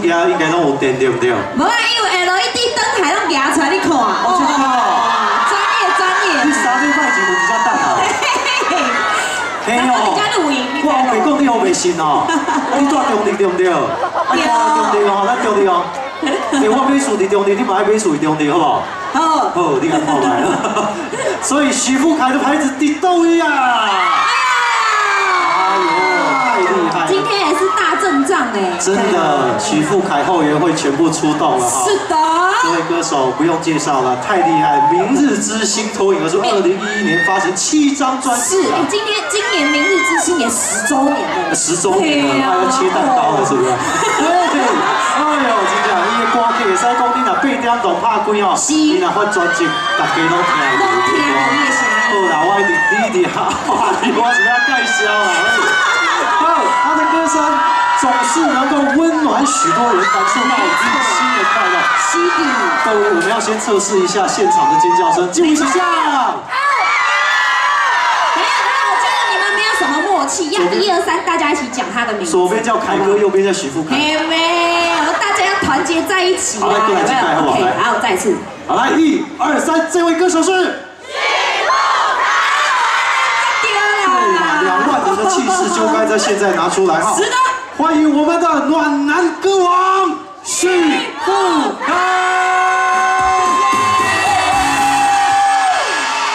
舉應該攏有電對毋對？無啊，伊有 LED 燈還攏舉出來你看。哦，真的哦。專業專業。你3禮拜前就佇遮等啊？嘿哦。我烏白講你烏白信哦，你住中壢對毋對？啊，你住中壢哦，咱中壢哦。欸，我買厝佇中壢，你嘛愛買厝佇中壢，好無？好。好，你共看覓。所以許富凱的牌子佇佗位啊？哎呦，太厲害了！今天也是大陣仗哎。真的，許富凱後援會全部出動了哈。是的。這位歌手不用介紹了，太厲害！明日之星脫穎而出，2011年發行七張專輯。是，哎，今天今年明日之星也10週年了。10週年了，他要切蛋糕了，是不是？對，哎呦，真正，伊的歌曲會使講，你若8點鐘拍開哦，你若發專輯，大家攏聽。攏聽伊的聲音。好啦，我一直你一直哈，我是欲介紹啦。好，他的歌聲總是能夠溫暖許多人，感受到內心的快樂。是的。各位，我們要先測試一下現場的尖叫聲，進入一下。等一下，等一下，我覺得你們沒有什麼默契，要一二三，大家一起講他的名字。左邊叫凱哥，右邊叫許富凱。沒有，大家要團結在一起。好，來，過來，進來，好不好？來，好，再一次。好，來，一二三，這位歌手是許富凱。對嘛，2萬人的氣勢就該在現在拿出來哈。是的。歡迎我們的暖男歌王許富凱。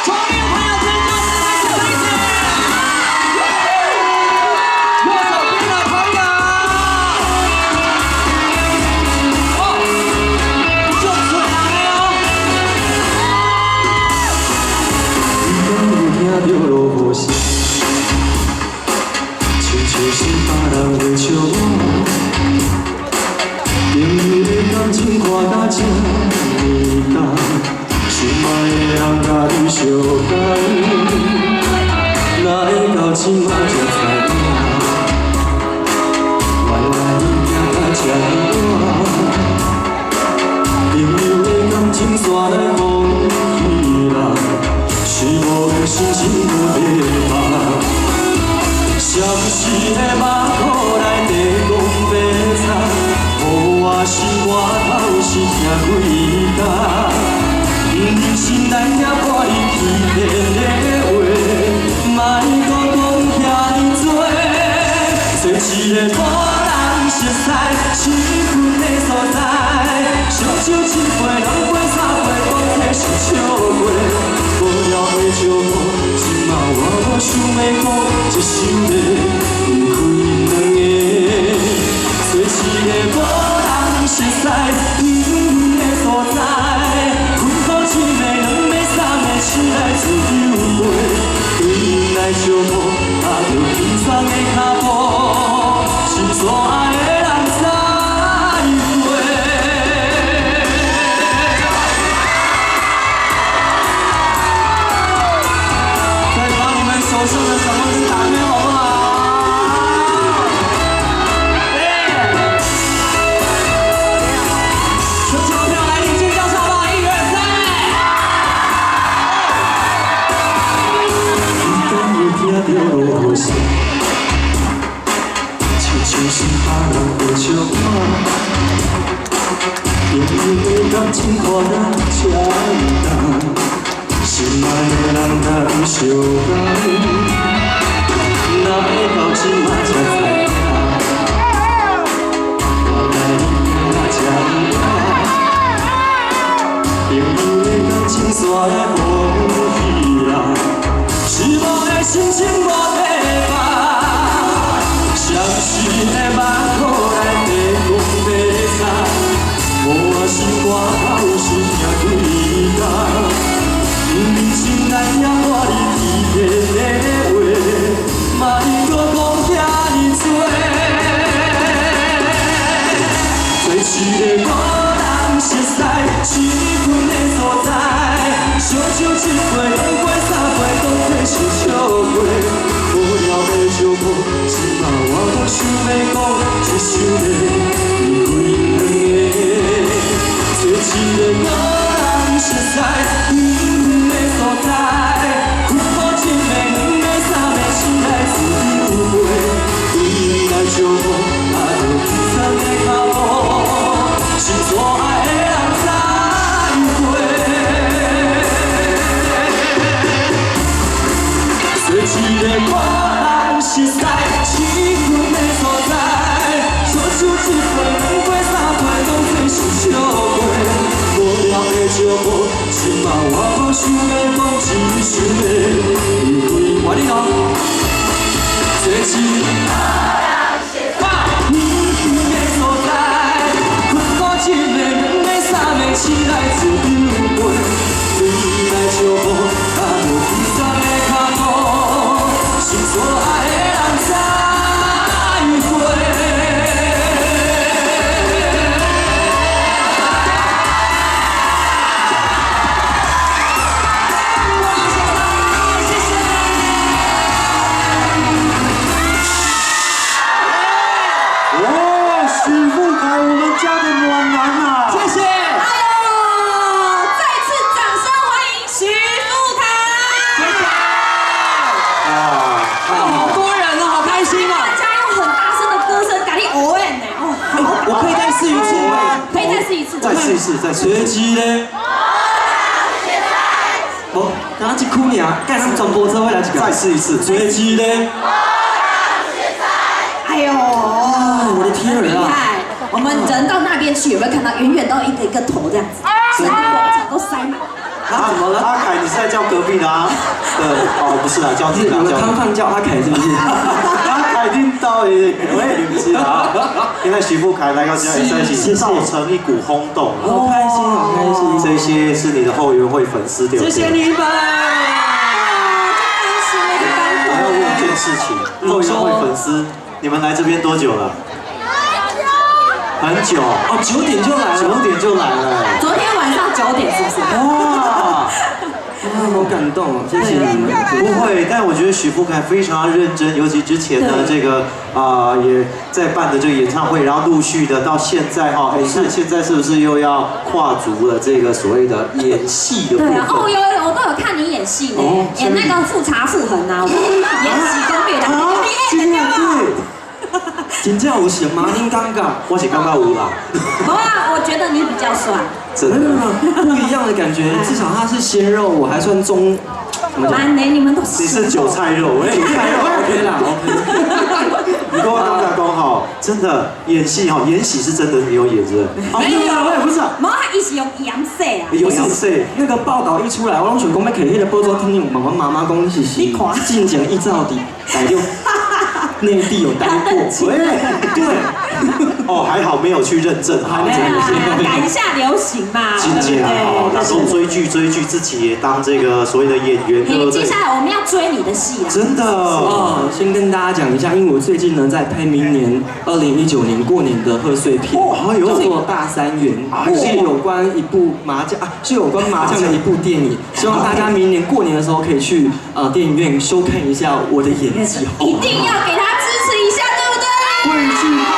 左邊朋友尖叫聲再一次，右手邊的朋友，哦，足出人的哦。你敢有聽著落雨聲？親像是別人在笑我。朋友的感情看甲這呢重，心愛的人共你相共，哪會到這馬才知影？原來你行甲這呢晚，朋友的感情煞來放棄人，失望的心情無地放。闪失的肉箍內底講白贼，予我心肝頭是疼幾工。人生難也破你欺騙的話，莫閣講遐呢濟。做一個無人熟似、失魂的所在，燒酒一杯，兩杯三杯，講這是笑話。無聊的笑話，這馬我無想欲講，這首歌分開兩个。做一個無人熟似、遠的所在，困苦一暝、兩暝、三暝，醒來自由飛，對因來相抱，踏著輕鬆的跤步，心所愛的人再會。再把你們手上的閃光燈打開，好不好？全場票來點尖叫聲，好不好？一二三。你敢有聽著落雨聲？親像是別人在笑我。朋友的感情看甲這呢重，心愛的人共你相共，哪會到這馬才知影？原來你行甲這呢晚，朋友的感情煞來放棄人，失望的心情無地放。閃失的肉箍內底講白贼，予我心肝頭是疼幾工。人生難也破你欺騙的話，莫閣講遐呢濟。做一個無人熟似、失魂的所在，燒酒一杯、兩杯、三杯，當作是笑話。無聊的笑話，這馬我無想欲講，這首歌分開兩个。做一個無人熟似、遠的所在，困苦一暝、兩暝、三暝，醒來自由飛，對因來相抱，踏著輕鬆的跤步。我無想欲講，只想欲離開。我你講，這一遠遠的所在，困過一个、兩个、三个，起來一場陪，你來照顧，踏著悲慘的腳步，是所愛的人再會。謝謝。哇，許富凱，我們家的暖男啊！謝謝。哎呦，再次掌聲歡迎許富凱！謝謝。啊，好多人哦，好開心啊！大家用很大聲的歌聲給你応援呢，哦，好，我可以再試一次嗎？可以再試一次。再試一次，再試一次。這一個，無，敢若這句爾，蓋咱全部做伙來一個。再試一次。這一個，哎呦，啊，我的天兒啊！厲害！我們人到那邊去，有沒有看到遠遠都一個一個頭這樣子，整個廣場都塞滿。啊，怎麼了？阿凱，你是在叫隔壁的啊？對，哦，不是啦，叫你是有個啦，叫攤販叫阿凱，是不是？阿凱聽到也，喂，不是啊。現在許富凱來到這裡，在一起造成一股轟動，好開心，好開心！這些是你的後援會粉絲，對不對？謝謝你們。我要問一件事情，後援會粉絲，你們來這邊多久了？很久哦，9點就來了， 9點就來了。昨天晚上9點是不是？哇，啊，好感動哦，謝謝你們。不會，但我覺得許富凱非常認真，尤其之前呢，這個也在辦的這個演唱會，然後陸續的到現在哈，哎，是現在是不是又要跨足了這個所謂的演戲的部分？對啊，哦，有，我都有看你演戲呢，演那個富察傅恆啊，延禧攻略的，真的對。真正有型嗎？恁感覺？我是感覺有啦。好啊，我覺得你比較帥。真的，不一樣的感覺。至少他是鮮肉，我還算中。蠻呢，你們都是。你是韭菜肉，喂，韭菜肉 OK 啦，OK。你跟我剛才講哈，真的演戲哈，演戲是真的，你有演是？沒有，我也不是。沒有，他一直用顏色啊。有顏色。那個報道一出來，我攏想講欲提彼個報紙，聽問阮媽媽講是是。進前一早佇大陸。內地有待過，喂，對，哦，還好沒有去認證，還沒有，趕一下流行嘛，對不對？那時候追劇追劇，自己也當這個所謂的演員，對不對？接下來我們要追你的戲啊！真的哦，先跟大家講一下，因為我最近呢在拍明年2019年過年的賀歲片，叫做《大三元》，是有關一部麻將啊，是有關麻將的一部電影，希望大家明年過年的時候可以去電影院收看一下我的演技，一定要給他支持一下，對不對？會去看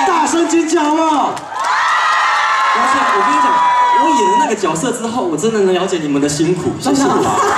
的，大聲尖叫啊！而且我跟你講，我演的那個角色之後，我真的能了解你們的辛苦。真的嗎？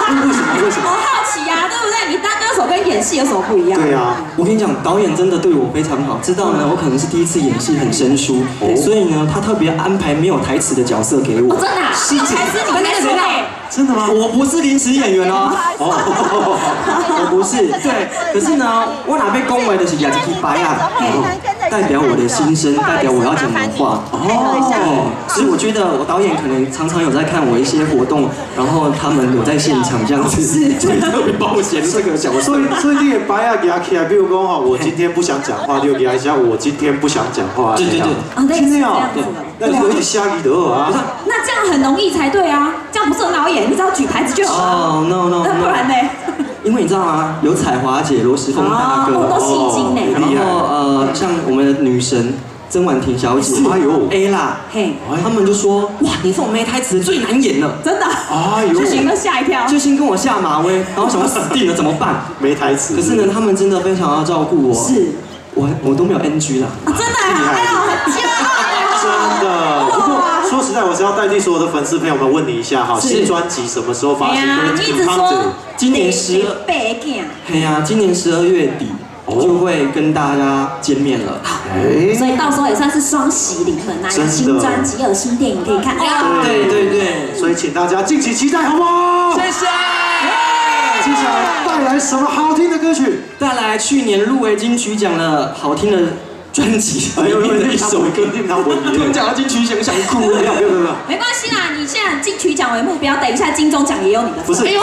為什麼？為什麼？好好奇呀，對不對？你當歌手跟演戲有什麼不一樣？對啊，我跟你講，導演真的對我非常好，知道呢，我可能是第一次演戲很生疏，所以呢，他特別安排沒有台詞的角色給我。真的？沒有台詞你開始嘞？真的嗎？我不是臨時演員哦，我不是，對。可是呢，我若欲講話就是舉一支牌仔，代表我的心聲，代表我要講的話。哦，所以我覺得我導演可能常常有在看我一些活動，然後他們有在現場這樣子，所以特別幫我寫這個角色。所以你的牌仔舉起來，比如講吼，我今天不想講話，就舉一下，我今天不想講話。對對對，真的哦，那你一直寫字就好啊。那這樣很容易才對啊，這樣不是很好演？你只要舉牌子就好了。哦，no no，那不然呢？因為你知道嗎？有彩華姐、羅時豐大哥，都戲精呢。然後像我們的女神曾婉婷小姐，哎呦，Ella，嘿，他們就說：哇，你這種沒台詞最難演了，真的。哎呦，就先嚇一跳，就先跟我下馬威，然後想說死定了怎麼辦？沒台詞。可是呢，他們真的非常要照顧我，是，我都沒有 NG 啦。啊，真的，哎呦，很驕傲。真的，不過說實在，我是要代替所有的粉絲朋友們問你一下哈，新專輯什麼時候發行？你一直說今年12，嘿呀，今年12月底就會跟大家見面了。所以到時候也算是雙喜臨門啊，有新專輯，又有新電影可以看。對對對，所以請大家敬請期待，好不好？謝謝。接下來帶來什麼好聽的歌曲？帶來去年入圍金曲獎的好聽的專輯裡面的一首歌。突然講到金曲獎，想哭。沒有沒有沒有，沒關係啦，你現在金曲獎為目標，等一下金鐘獎也有你的份。不是，是不是？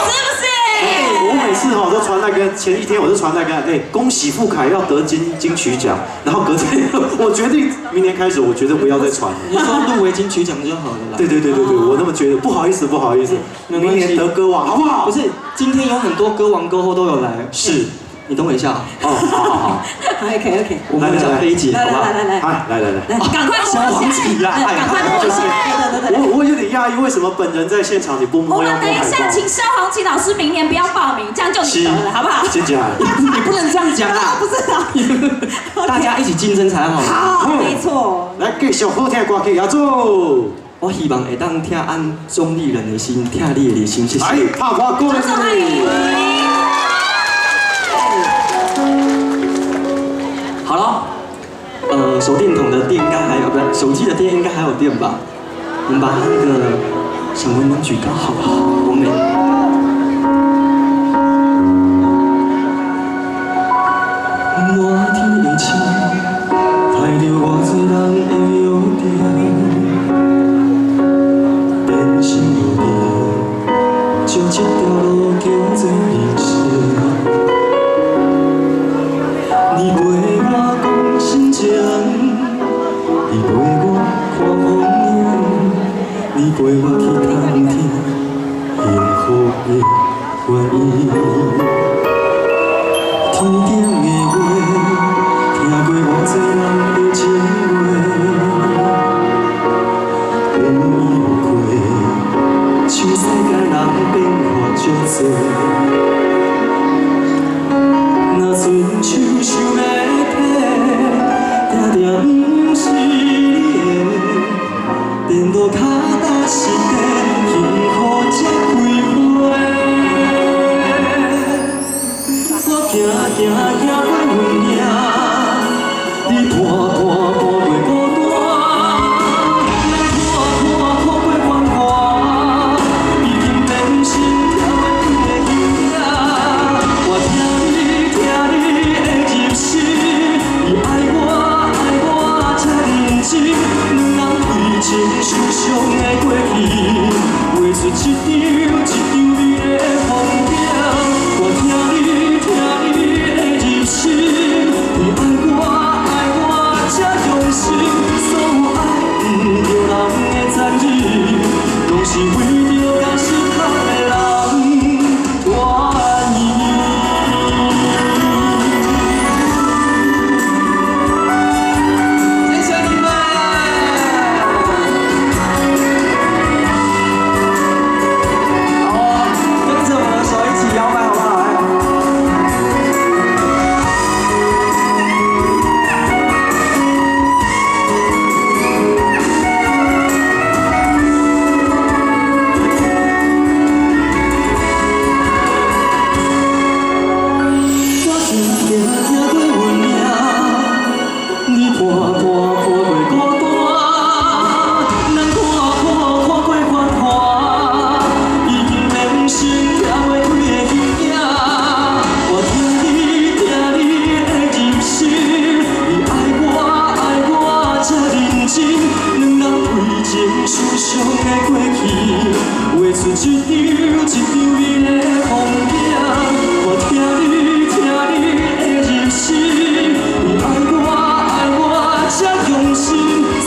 我每次哈都傳那個，前一天我就傳那個，哎，恭喜富凱要得金曲獎，然後隔天我決定明年開始，我絕對不要再傳了。你說入圍金曲獎就好了啦。對對對對對，我那麼覺得，不好意思不好意思，明年得歌王好不好？不是，今天有很多歌王歌后都有來。是，你等我一下。哦，好好好，OK OK。我們講飛姐，好不好？來來來來來來，趕快摸一下，趕快摸一下。對對對。我有點訝異，為什麼本人在現場你不摸？我們等一下，請蕭煌奇老師明年不要報名，這樣就你得了，好不好？真假？你不能這樣講啊！不是啊，大家一起競爭才好。好，沒錯。來，繼續好聽歌曲，阿祖。我希望會當疼按中壢人的心，疼你的心，謝謝。來，拍鼓鼓勵。好了，手電筒的電應該還有，不是手機的電應該還有電吧？我們把那個小文盲舉高，好不好？我們。滿天的星，帶著偌濟人的約定，變成約定，将這條路叫做人生。你陪我講心情，你陪我看風景，你陪我去探聽幸福的原因。天頂的月，聽過偌濟人的情話，有依有靠，像世間人變化足濟。若伸手想欲提，定定毋是你的，电路跤踏实地，幸福才开花。我行行行过阮命，你伴伴伴过孤单，咱看看看过繁华，已經變成疼袂斷的形影。我聽你聽你的入心，你愛我愛我這認真，兩人為情受傷的過去，畫出一張一張美麗的風景。我聽你聽你的入心，你愛我愛我這用心，所有愛毋著人的殘忍，攏是為著共適合的人團圓。謝謝你們。好，跟着我的手一起搖擺，好不好？我行行行過阮命，你伴伴伴過孤單，咱看看看過繁華，已經變成疼袂斷的形影。我聽你聽你的入心，你愛我愛我這認真，兩人為情受傷的過去，畫出一張一張美麗的風景。我聽你聽你的入心，你愛我愛我這用心，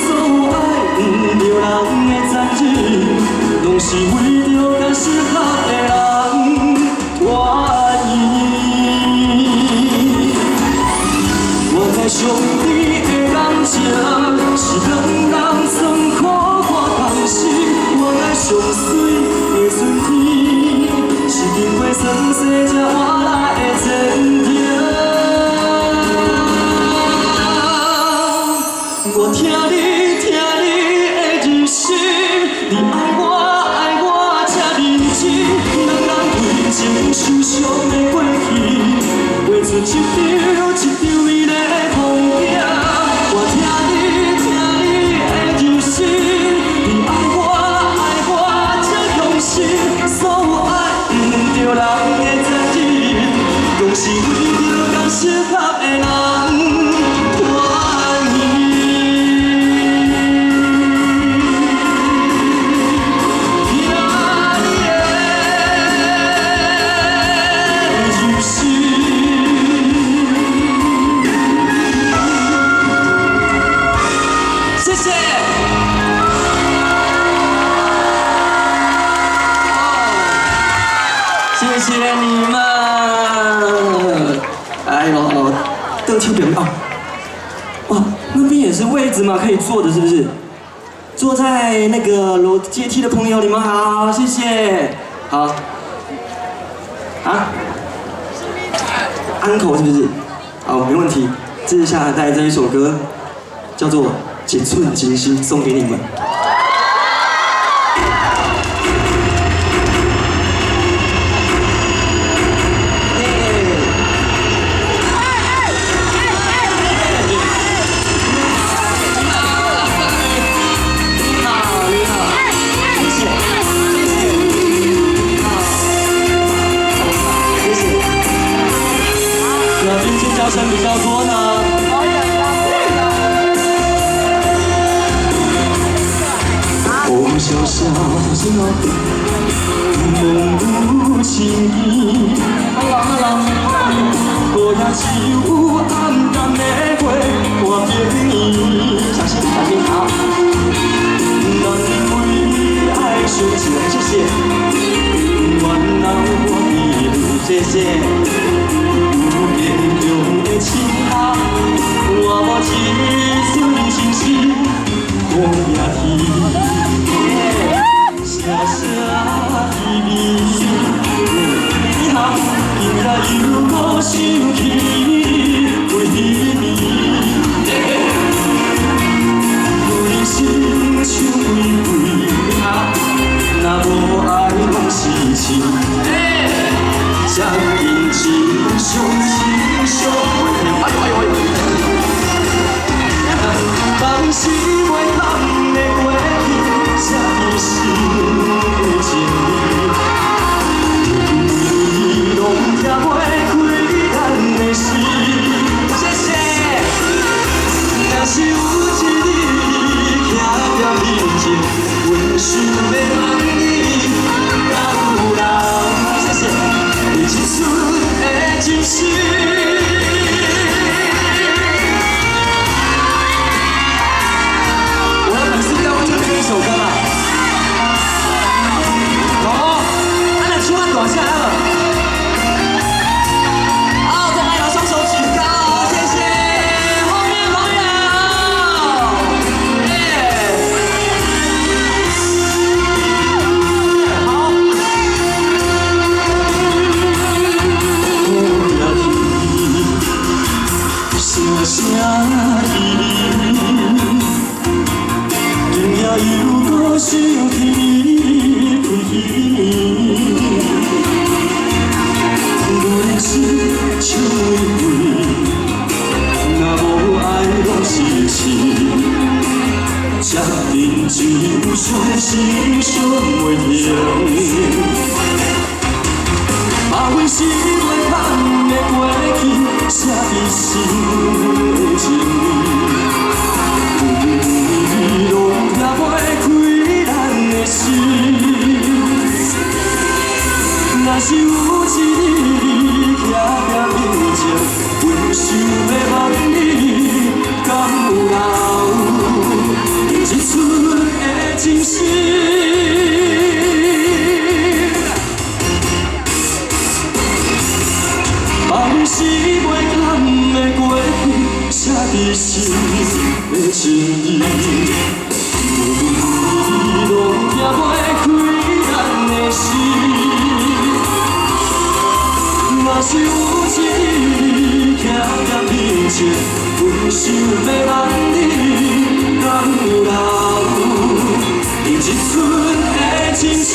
所有愛毋著人的殘忍，攏是為著共適合的人團圓。原來上甜的感情是兩人酸苦看同時，原來上媠的春天是經過霜雪才換來的前程。我聽你聽你的入心，你愛我愛我謝謝。謝謝你們。哎呦，鄧秋表哦，哇，那邊也是位置嘛，可以坐的，是不是？坐在那個樓階梯的朋友，你們好，謝謝。好。啊？安可是不是？好，沒問題。接下來帶這一首歌，叫做《一寸情心》，送給你們。比較多呢。風蕭蕭，夢有情意，孤影只有暗淡的花看冰小心，小心，好。咱為愛相情，謝謝。願人我記，謝謝。堅強的心下，我無一寸情心，我也天，聲聲凄美。你好，今夜又閣想起为你，人生像玫瑰，若无愛攏是痴。將近情相情相哎呦哎呦哎呦！放心袂堪的過去，寫在心的情意，拢拆袂開咱的心。謝謝。若是有一日徛在面前，阮想欲問你，敢有人？謝謝。一寸的情心。我的粉絲應該會聽這一首歌吧？好，按那唱大聲啊！好，再來把雙手舉高，謝謝後面朋友。耶！好。聲聲凄美，今夜又閣想起你开彼暝，人生像玫瑰，若无愛攏是痴，這陣只有傷心想袂停。把阮心袂堪的過去，寫在心的情意，拢拆袂開咱的心。若是有一日徛在面前，阮想欲問你，敢有留一寸的情心？放心袂堪的過去，寫在心的情意，拢拆袂開咱的心。若是有一日徛在面前，阮想欲問你，敢有留一寸的情心？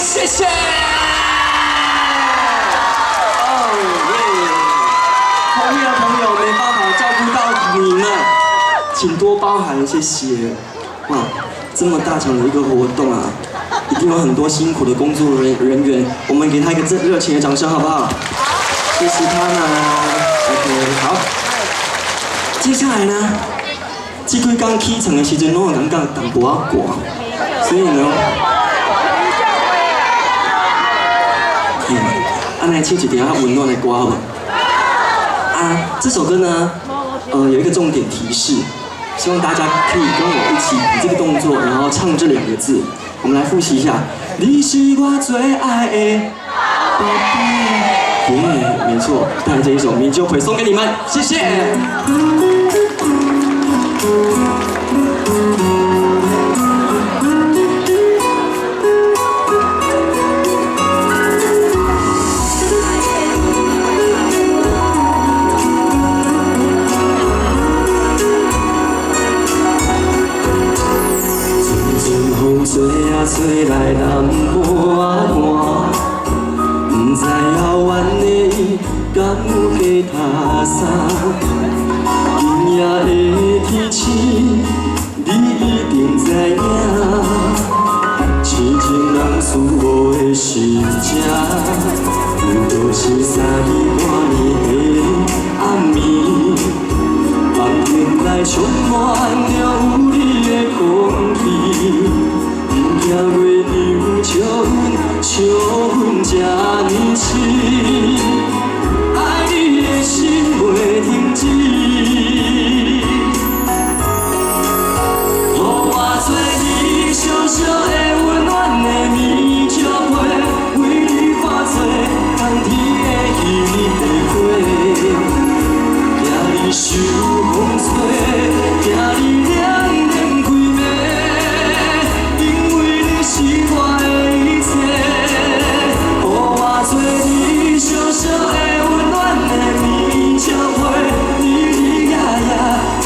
謝謝。哦耶！後面的朋友沒辦法照顧到你們，請多包涵，謝謝。哇，這麼大場的一個活動啊，一定有很多辛苦的工作人員，我們給他一個熱情的掌聲，好不好？謝謝他們。OK，好。接下來呢，這幾工起床的時陣，攏有感覺淡薄仔寒，所以呢。啊，來唱一條較溫暖的歌好無？啊，這首歌呢，有一個重點提示，希望大家可以跟我一起比這個動作，然後唱這兩個字。我們來複習一下，你是我最愛的寶貝。耶，沒錯，帶來這一首《面笑皮》送給你們，謝謝。陣陣風吹啊吹來南半寒，不知遙遠的伊敢有加塔衫。今夜的天晴，你一定知影，痴情人思无的心情，不过是三更半暝的暗暝，房间内充满着有你的空气。不惊月娘笑阮，笑阮这呢痴，爱你的心袂停止。予我做你小小的温暖的面笑皮，为你看做冬天的彼个花，惊你受风吹，惊你凉凉规暝。因为你是我的一切，予我做你小小的温暖的面笑皮，日日夜夜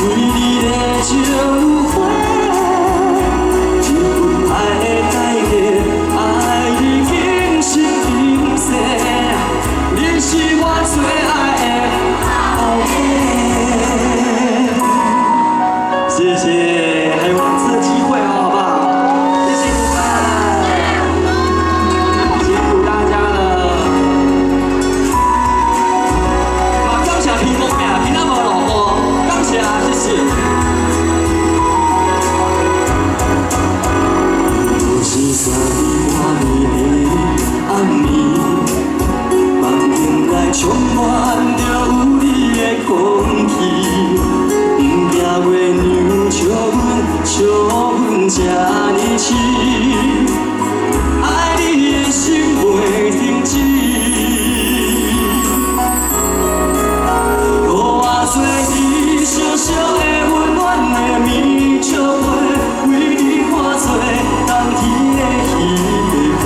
为你的情花，这份爱的代价，爱你今生今世，你是我最爱的后爸。谢謝，還有兩次的機會哦，好不好？謝謝你們，辛苦大家了。啊，感謝天公命，今仔無落雨，感謝，謝謝。不是三更半暝的暗暝，房間內充滿著有你的空氣。不驚月娘笑阮，笑阮這呢痴，愛你的心袂停止。予我做你小小的溫暖的面笑皮，為你看做冬天的彼個花，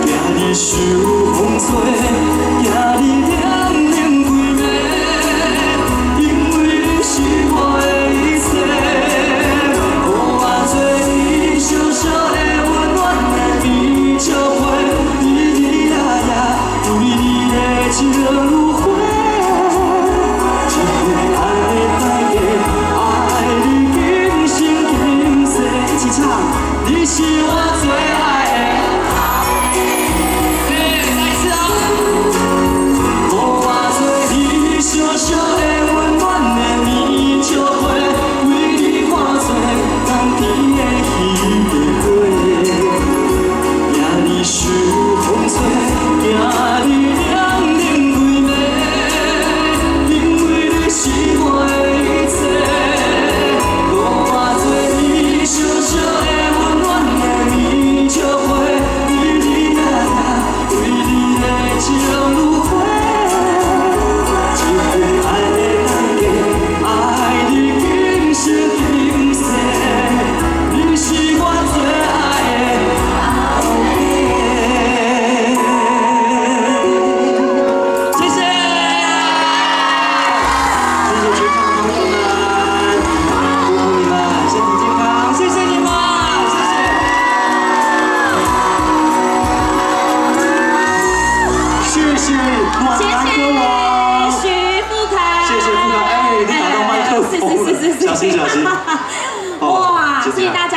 驚你受風吹，驚你涼冷規暝。因為你是我的一切，予我做你小小的溫暖的面笑皮，日日夜夜為你的情花，這份愛的代價，愛你今生今世，一起唱，你是我最愛的。再一次啊！予我做你小小的溫暖的面笑皮，為你看做冬天的彼個花，驚你受風吹，驚你涼冷規暝，因為你是我的一切。予我做你小小的溫暖的面笑皮，日日夜夜為你的情花，這份愛的代價，愛你今生今世，你是我最愛的後爸。謝謝，謝謝全場的朋友們，祝福你們身體健康，謝謝你們，謝謝。謝謝暖男歌王，許富凱，謝謝富凱，哎，你打到麥克風了，小心小心。哇，謝謝大家。